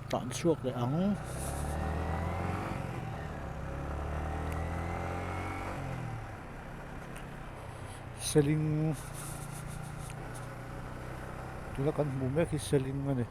Tlan chhuak leh ang. Seling tuna kan hmuh mek hi seling a ni.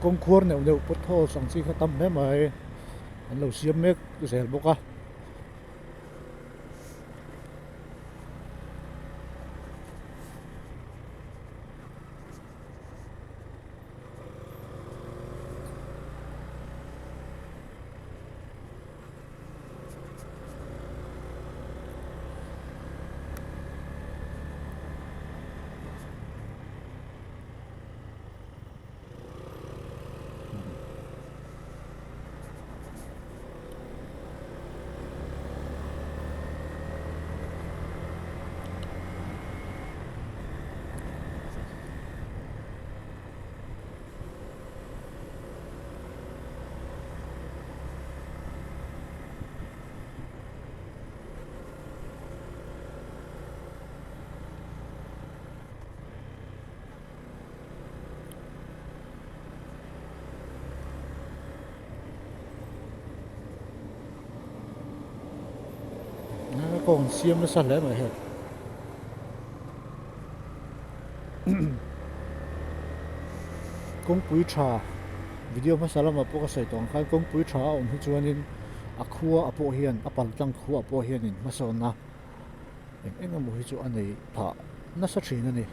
Kawngkhuar neuh neuh potholes ang chi kha tam hle mai an lo siam mek zel bawk a. Kawng siam nasa hle mai hei kawngpui tha video hmasa lamah pawh ka sawi tawh ang khan kawngpui tha a awm hi chuanin a khua a pawh hian a pal tlang khua pawh hianin hmasawnna eng eng emaw hi chu a nei phah nasa thin a ni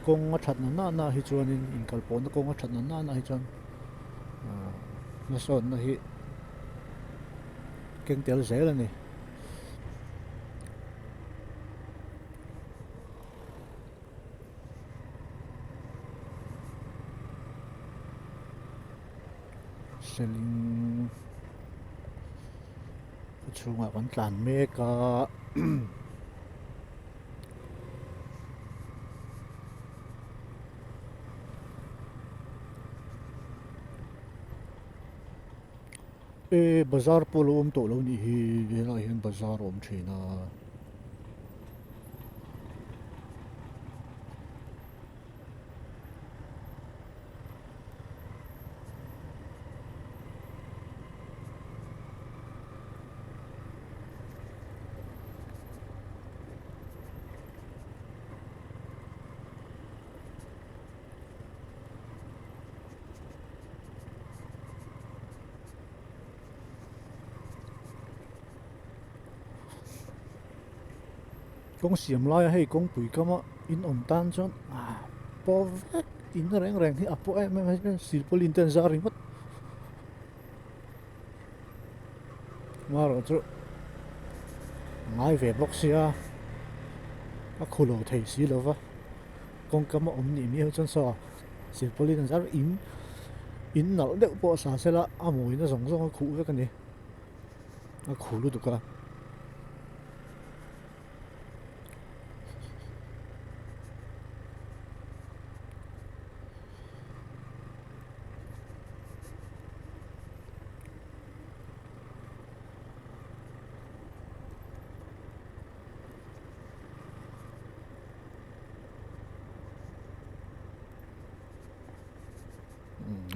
kawng a that na na na hi chuanin inkalpawhna kawng a that na na na hi chuan ahh hmasawnna hi keng tel zel a ni. Seling khaw chhungah kan tlan mek a E bazar pawh lo awm tawh lo nih hi helaiah hian bazar a awm thin a. Kawng siam laia hei kawngpui kama in awm tan chuan ah paw vek in reng reng hi a paw em em a silpauline te an zar ringawt marawh chu ngai ve bawk sia a khu lo thei si lo va kawngkam a awm nih miau chuan saw silpauline an zar in in nalh deuh pawh a sa sela a mawina zawng zawng a khuh vek a ni a khuh lutuk a.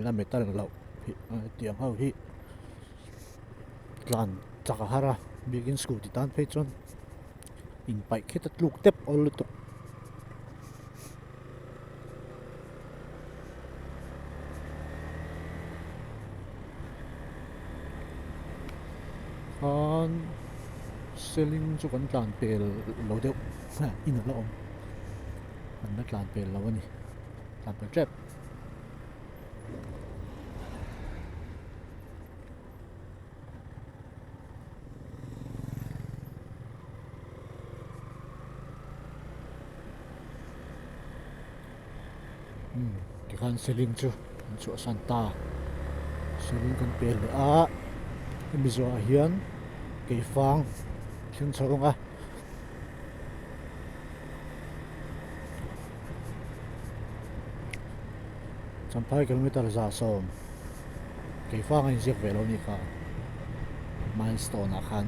La metal loh hi tiang ho hi tlan chak a har a biakin scooty tan phei chuan inpaih kheta tluk tep awl lutuk. Khan seling chu kan tlan pel lo deuh in a la awm kan la tlan pel lo a ni. Tlan pel tep. Umm tikhan seling chu an chhuahsan ta seling kan pel leh a hemi zawhah hian keifang thleng chho ang a. Champhai kilometer 110 keifang a inziak ve lo nih kha milestone ah khan.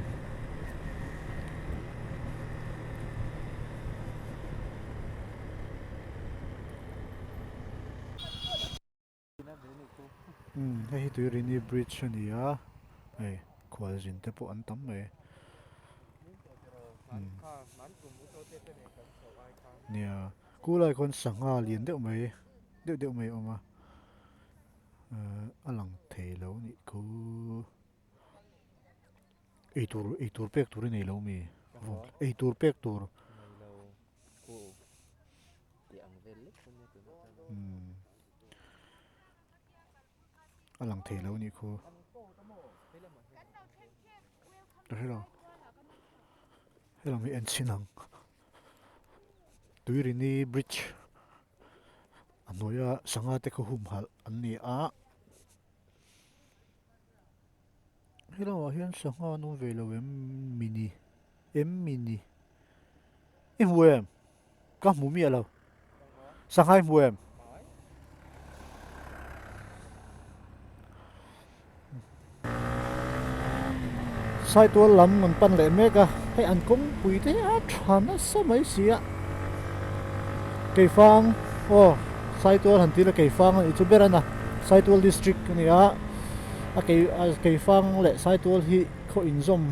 Umm hei hi Tuirini bridge a ni a hei khualzin te pawh an tam mai umm nia kulai khawn sangha lian deuh mai deuh deuh mai a awm a ehh a lang thei lo a nih khu. Eitur eitur pek tur i nei lo mi? Eitur pek tur. A lang thei lo nih khu. Ka hre lo. Helam hi en chhin ang. Tuirini bridge a hnuaia sangha te khaw humhalh an ni a. Helaiah hian sangha an awm ve lo em mi ni em mi ni i hmu em ka hmu miah lo sangha i hmu em saitual lam an pan leh mek a hei an kawngpui te a tha nasa mai si a keifang aw saitual han tih la keifang a nih chu ber a na saitual district a ni a. A kei a keifang leh saitual hi khaw inzawm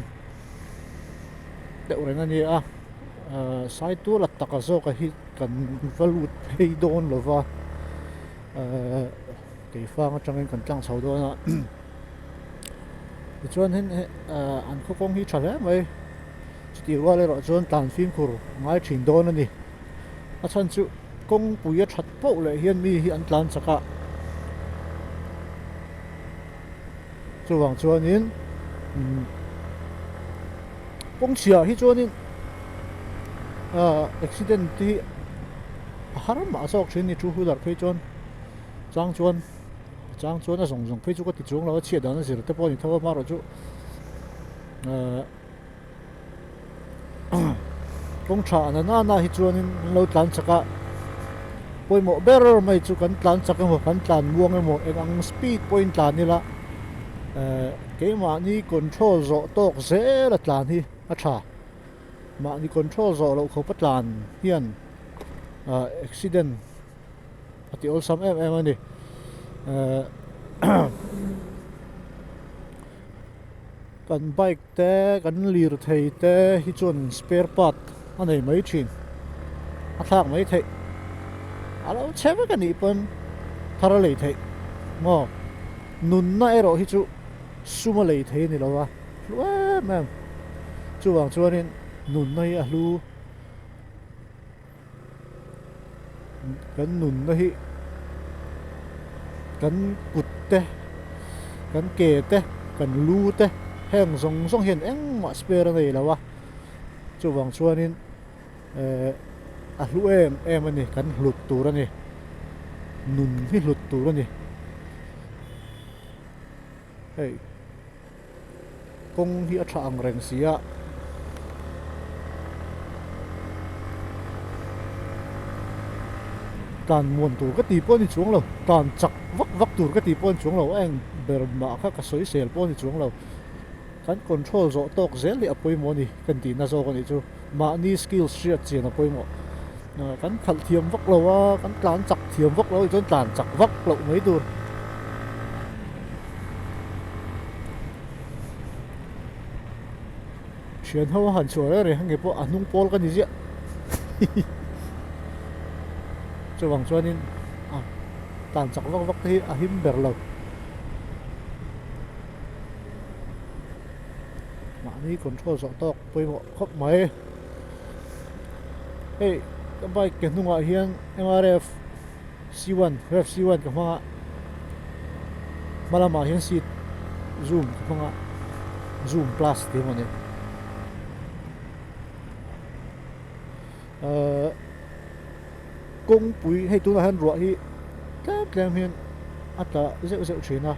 deuh reng a ni a ahh saitual a taka zawk a hi kan va lut phei dawn lo va ahh keifang atangin kan tlang chho dawn a tichuan hen ahh an khaw kawng hi tha hle mai chutih rual erawh chuan tlan fimkhur a ngai thin dawn a ni a chhan chu. Kawngpui a that poh leh hian mi hi an tlan chak a, chuvang chuanin umm kawng chhiah hi chuanin ahh accident te hi a har mah zawk thin a ni two wheeler phei chuan chang chuan chang chuan a zawng zawng phei chu ka ti chuang lo a chhiat dan a zir te pawh a ni tho a amaherawhchu ahh. Kawng tha na na na hi chuanin an lo tlan chak a, pawimawh ber mai chu kan tlan chak emaw kan tlan muang emaw eng ang speed pawhin tlan ila ehh keimahni control zawh tawk zel a tlan hi a tha. Mahni control zawh loh khawpa tlan hian ahh accident a ti awlsam em em a ni ehh. Kan bike te kan lirthei te hi chuan spare part a nei mai thin a thlak mai theih a lo chhe vek a nih pawn thar a lei theih maw nunna erawh hi chu sum a lei thei a ni lo a hlu em em chuvang chuanin nunna hi a hlu Kan nunna hi kan kut te kan ke te kan lu te heng zawng zawng hian engmah spare a nei lo a chuvang chuanin ehh a hlu em em a ni kan hlut tur a ni nun hi hlut tur a ni hei. Kawng hi a tha ang reng si a. Tlan muan tur ka tih pawh a ni chuang lo, tlan chak vak vak tur ka tih pawh a ni chuang lo, a eng ber mah kha ka sawi sel pawh a ni chuang lo. Kan control zawh tawk zel hi a pawimawh a ni ka intihna zawk a nih chu. Mahni skills hriat chian a pawimawh. Kan khalh thiam vak lo a, kan tlan chak thiam vak lo a nih chuan tlan chak vak loh mai tur. Thian ho a han chhuah reng reng nge pawh a hnung pawl ka ni ziah chuvang chuanin a tlan chak vak vak te hi a him ber lo mahni control zawh tawk pawimawh khawp mai hei ka bike ke hnungah hian M R F. C one rev C one ka hmang a hma lamah hian seat zoom ka hmang a zoom plus tih emaw ni ahh kawngpui hei tunah hian ruah hi tlem tlem hian a tla zeuh zeuh thin a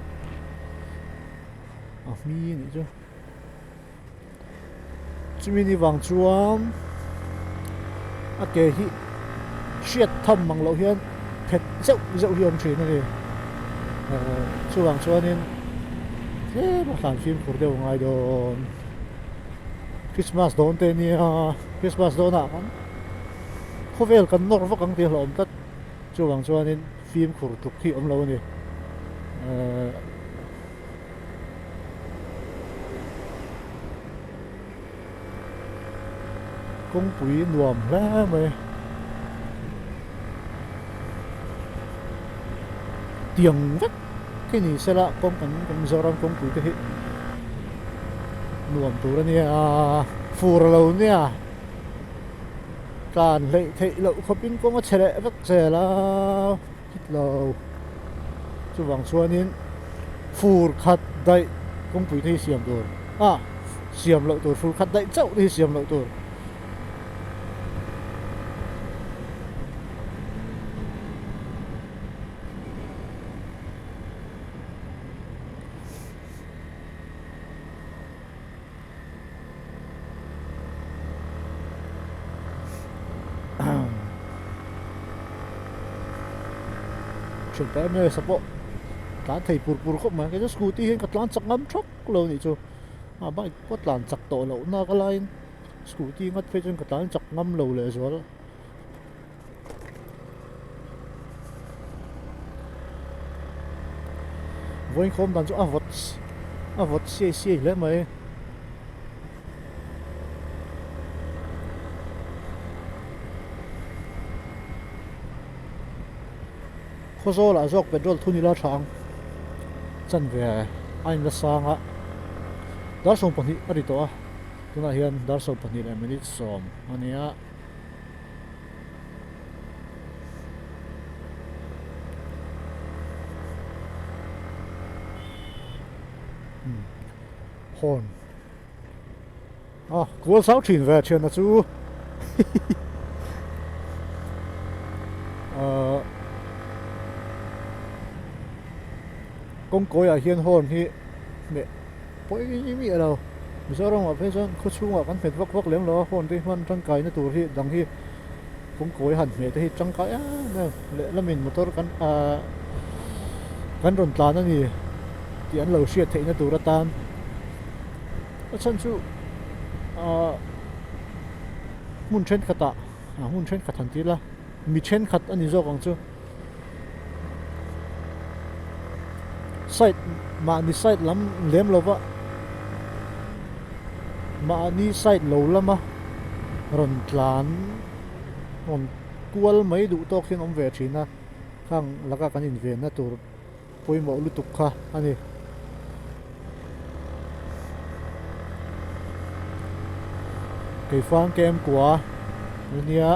a hmi a nih chu. Chumi ni vang chuan a ke hi hriat tham mang loh hian phet zeuh zeuh hi a awm thin a ni. Ehh chuvang chuanin tlem a hlan fimkhur deuh a ngai dawn. Christmas dawn te nia Christmas dawnah khan khawvel kan nawr vak ang tih a hlauhawm tlat. Chuvang chuanin fimkhur tluk hi a awm lo a ni. Ehh. Kawngpui nuam hle mai tiang vek khi ni sela kawng kan kan Mizoram kawngpui te hi nuam tur a nia fur lo nia tlan hleih theih loh khawpin kawng a chhe leh vek zel a. Hit lo. Chuvang chuanin fur khat daih kawngpui te hi siam tur ah siam loh tur fur khat daih chauh te hi siam loh tur. Thianpa em em sa pawh tlan thei pur pur khawp mai kei chu scooty hian ka tlan chak ngam thawk lo a nih chu a bike pawh tlan chak tawh loh nak a laiin scooty nghat phei chuan ka tlan chak ngam lo lehzual. Vawiinkhawm dan chu a vawt a vawt siai siai hle mai. Khawzawlah zawk petrol thun ila tha ang chanve a inla sang a dar 12 a ri tawh a tunah hian dar 12 leh minute 10 a nia. Horn a kual sau thin ve thianna chu ahh kawngkawiah hian horn hi hmeh pawi miah lo Mizoram ah phei chuan khaw chhungah kan hmet vak vak lem lo a horn te hi hman tangkaina tur hi dang hi kawngkawi han hmeh te hi tangkai em em lehlamin motor kan ahh kan rawn tlan a ni tih an lo hriat theihna tur atan a chhan chu ahh hmun thenkhatah ah hmun thenkhat han ti ila mi thenkhat a ni zawk ang chu side mahni side lam lem lova mahni side lo lama rawn tlan rawn kual mai duh tawk hian awm ve thin a khang laka kan invenna tur pawimawh lutuk kha a ni. Keifang kem kua ania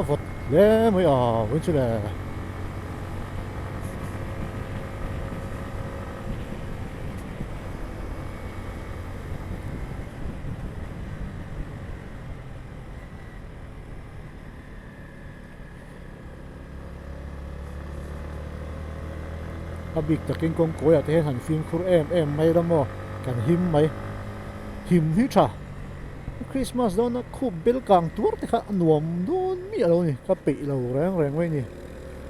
a vawt hle mai a vawiin chu le. A bik takin kawngkawiah te hian han fimkhur em em mai la maw kan him mai him hi tha Christmas dawna khup bel kang tuar te kha a nuam dawn miah lo a ni ka peih lo reng reng mai a ni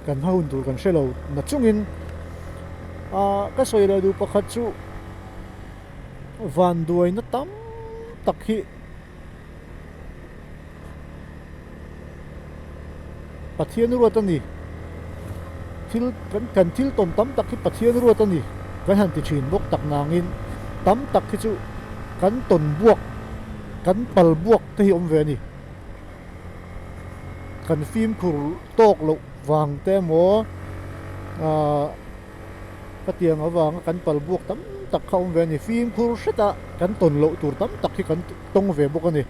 kan hma hun tur kan hre lo na chungin ah ka sawi leh duh pakhat chu vanduaina tam tak hi. Pathian ruat a ni. Thil kan kan thil tawn tam tak hi Pathian ruat a ni. Kan han ti thin bawk tak nangin tam tak hi chu kan tawn buak, kan pal buak te hi awm ve a ni. Kan fimkhur tawk loh vang te emaw ahh Ka tiang avanga kan pal buak tam tak kha awm ve a ni. Fimkhur hreta kan tawn loh tur tam tak hi kan tawng ve bawk a ni.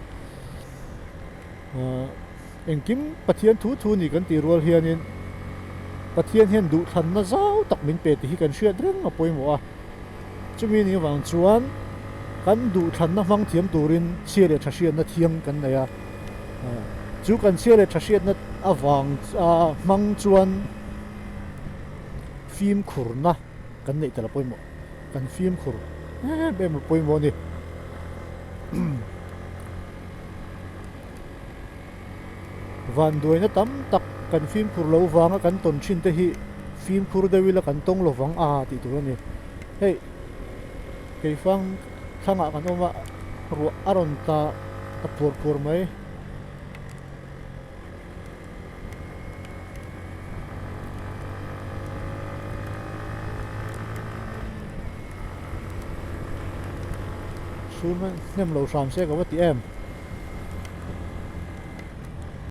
Engkim Pathian thu thu ni kan tih rual hianin Pathian hian duhthlanna zau tak min pe tih hi kan hriat reng a pawimawh a. Chumi nih avang chuan kan duhthlanna hmang thiam turin chhia leh tha hriatna thiang kan nei a. Chu kan chhia leh tha hriatna avang hmang chuan fimkhurna kan neih tel a pawimawh. Kan fimkhur em em a pawimawh a ni. Vanduaina tam tak kan fimkhur lo vanga kan tawn thin te hi fimkhur deuh ila kan tawng lo vang a tih tur a ni. Hei keifang thlangah kan awm a, ruah a rawn tla ta phuar phuar mai. Chhun hnem lo hram se ka va ti em.